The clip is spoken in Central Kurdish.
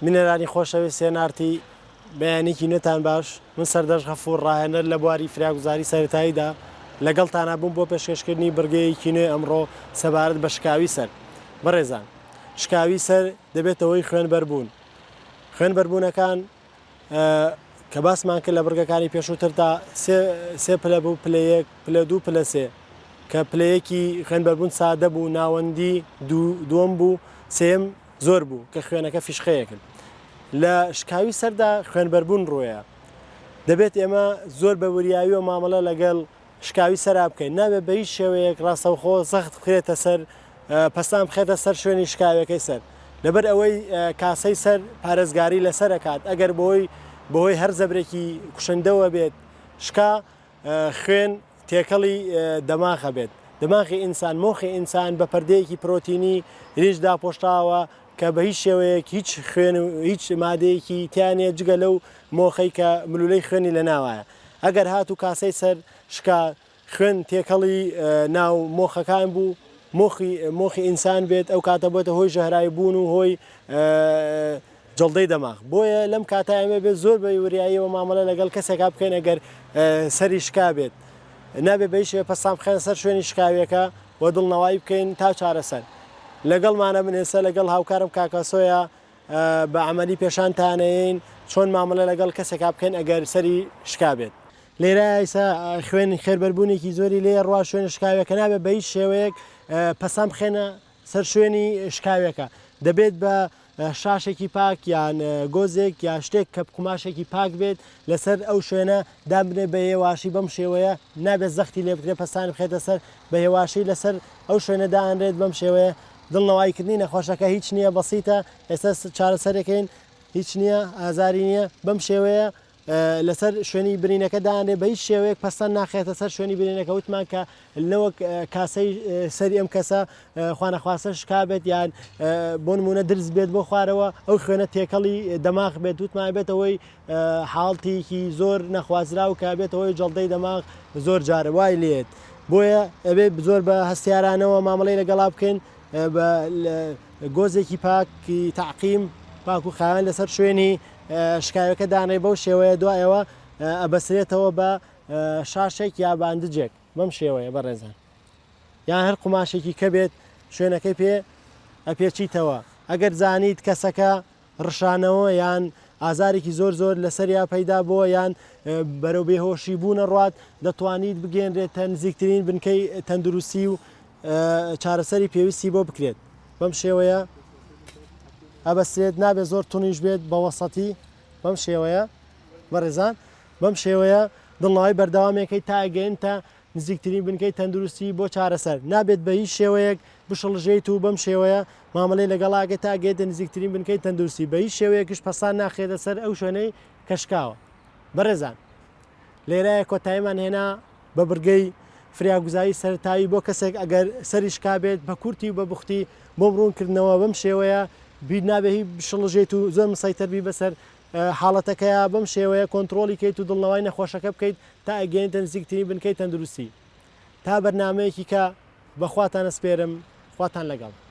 بینەرانی خۆشەویست سێنارتی بەیانێکی نوێتان باش من سەردەشت غەفور ڕاهێنەر لە بواری فریاگوزاری سەرەتاییدا لەگەڵتانا بووم بۆ پێشکەشکردنی بڕگەیەکی نوێ ئەمڕۆ سەبارەت بە شکاوی سەر بەڕێزان شکاوی سەر دەبێتە هۆی خوێنبەربوون خوێنبەربوونەکان کە باسمان کرد لە بڕگەکانی پێشووتردا سێ پلە بوو پلە یەک پلە دوو پلە سێ کە پلەیەکی خوێنبەربوون سادە بوو ناوەندی دووەم بوو سێم زۆر بوو کە خوێنەکە فیشقەیەکن لە شکاوی سەردا خوێنبەربوون ڕووەیە دەبێت ئێمە زۆر بە وریاویەوە مامەڵە لەگەڵ شکاوی سەرا بکەین نابێت بە هیچ شێوەیەک ڕاستەوخۆ زەخت بخرێتە سەر پەستان بخێتە سەر شوێنی شکاوەکەی سەر لەبەر ئەوەی کاسەی سەر پارێزگاری لەسەر ئەکات ئەگەر بۆی بەهۆی هەر زەبرێکی کوشندەوە بێت شکا خوێن تێکەڵی دەماغە بێت دەماغی ئینسان مۆخی ئینسان بە پەردەیەکی پرۆتینی رینج داپۆشراوە کە بە هیچ شێوەیەک هیچ خوێن و هیچ مادەیەکی تیا نییە جگە لەو مۆخەی کە ملولەی خوێنی لە ناوایە ئەگەر هاتوو کاسەی سەر شکا خوێن تێکەڵی ناو مۆخەکان بوو مۆخی مۆخی ئینسان بێت ئەو کاتە بۆتە هۆی ژەهراوی بوون و هۆی جەڵدەی دەماغ بۆیە لەم کاتە ئێمە بێت زۆر بە وریاییەوە مامەڵە لەگەڵ کەسێکا بکەین ئەگەر سەری شکا بێت نابێ بە هیچ شێوەیەک پەستان بخەینە سەر شوێنی شکاویەکە و دڵنەوایی بکەین تا چارەسەر لەگەڵمانە من ئێستا لەگەڵ هاوکارم کاکاسۆیە بە عەمەلی پێشانتانەیەین چۆن مامەڵە لەگەڵ کەسێکا بکەین ئەگەر سەری شکا بێت. لێرە ئیسا خوێن خێربەربوونێکی زۆری لێ ڕوا شوێنە شکاوێکە نابێت بە هیچ شێوەیەک پەستان بخێنە سەر شوێنی شکاوێکە دەبێت بە شاشێکی پاک یان گۆزێک یا شتێک کە قوماشێکی پاک بێت لەسەر ئەو شوێنە دابنێ بە هێواشی بەم شێوەیە نابێت زەختی لێ بکرێت پەستان بخێتە سەر بە هێواشی لەسەر ئەو شوێنە دانرێت بەم شێوەیە دڵنەواییکردنی نەخۆشەکە هیچ نییە بەسیتە ئێستا چارەسەرەکەین هیچ نییە ئازاری نییە بەم شێوەیە لەسەر شوێنی برینەکە دانرێ بە هیچ شێوەیەک پەستان ناخێتە سەر شوێنی برینەکە وتمان کە نەوەک کاسەی سەری ئەم کەسە خوانەخواستە شکابێت یان بۆ نمونە درز بێت بۆ خوارەوە ئەو خوێنە تێکەڵی دەماغ بێت وتمان بێتەوەی حاڵتێکی زۆر نەخوازراو کە بێتەوەی جەڵدەی دەماغ زۆر جارە وای لێت بۆیە ئەبێ زۆر بە هەستیارانەوە مامەڵەی لەگەڵا بکەین بە گۆزێکی پاکی تەعقیم پاک و خاوێن لەسەر شوێنی شکاوەکە دانێ بەو شێوەیە دوایەوە ئەبەسرێتەوە بە شاشێک یا باندجێک بەم شێوەیە بەڕێزان یان هەر قوماشێکی کە بێت شوێنەکەی پێ ئەپێچیتەوە ئەگەر زانیت کەسەکە ڕشانەوە یان ئازارێکی زۆر زۆر لەسەریا پەیدا بووە یان بەرەو بێهۆشی بوونە ڕوات دەتوانیت بگەێنرێتە نزیکترین بنکەی تەندروستی و چارەسەری پێویستی بۆ بکرێت بەم شێوەیە ئەبەسرێت نابێت زۆر تونیش بێت بە وەسەتی بەم شێوەیە بەڕێزان بەم شێوەیە دڵنەوای بەردەوامێکەی تا ئەگەینتە نزیکترین بنکەی تەندروستی بۆ چارەسەر نابێت بە هیچ شێوەیەک بشڵژێیت و بەم شێوەیە مامەلەی لەگەڵاگە تا گەیتە نزیکترین بنکەی تەندروستی بە هیچ شێوەیەکش پەستان ناخرێتە سەر ئەو شوێنەی کە شکاوە بەڕێزان لێرایە کۆتاییمان هێنا بە بڕگەی فریاگوزاری سەرەتایی بۆ کەسێک ئەگەر سەری شکابێت بە کورتی و بە بوختی بۆم ڕوون کردنەوە بەم شێوەیە بیر نابێ هی بشڵژێت و زۆر مسەیتەر بی بەسەر حاڵەتەکەیا بەم شێوەیە کۆنتڕۆڵی کەیت و دڵنەوای نەخۆشەکە بکەیت تا ئەگەیەنیتە نزیکترین بنکەی تەندروستی تا بەرنامەیەکی کە بە خواتان ئەسپێرم خواتان لەگەڵ.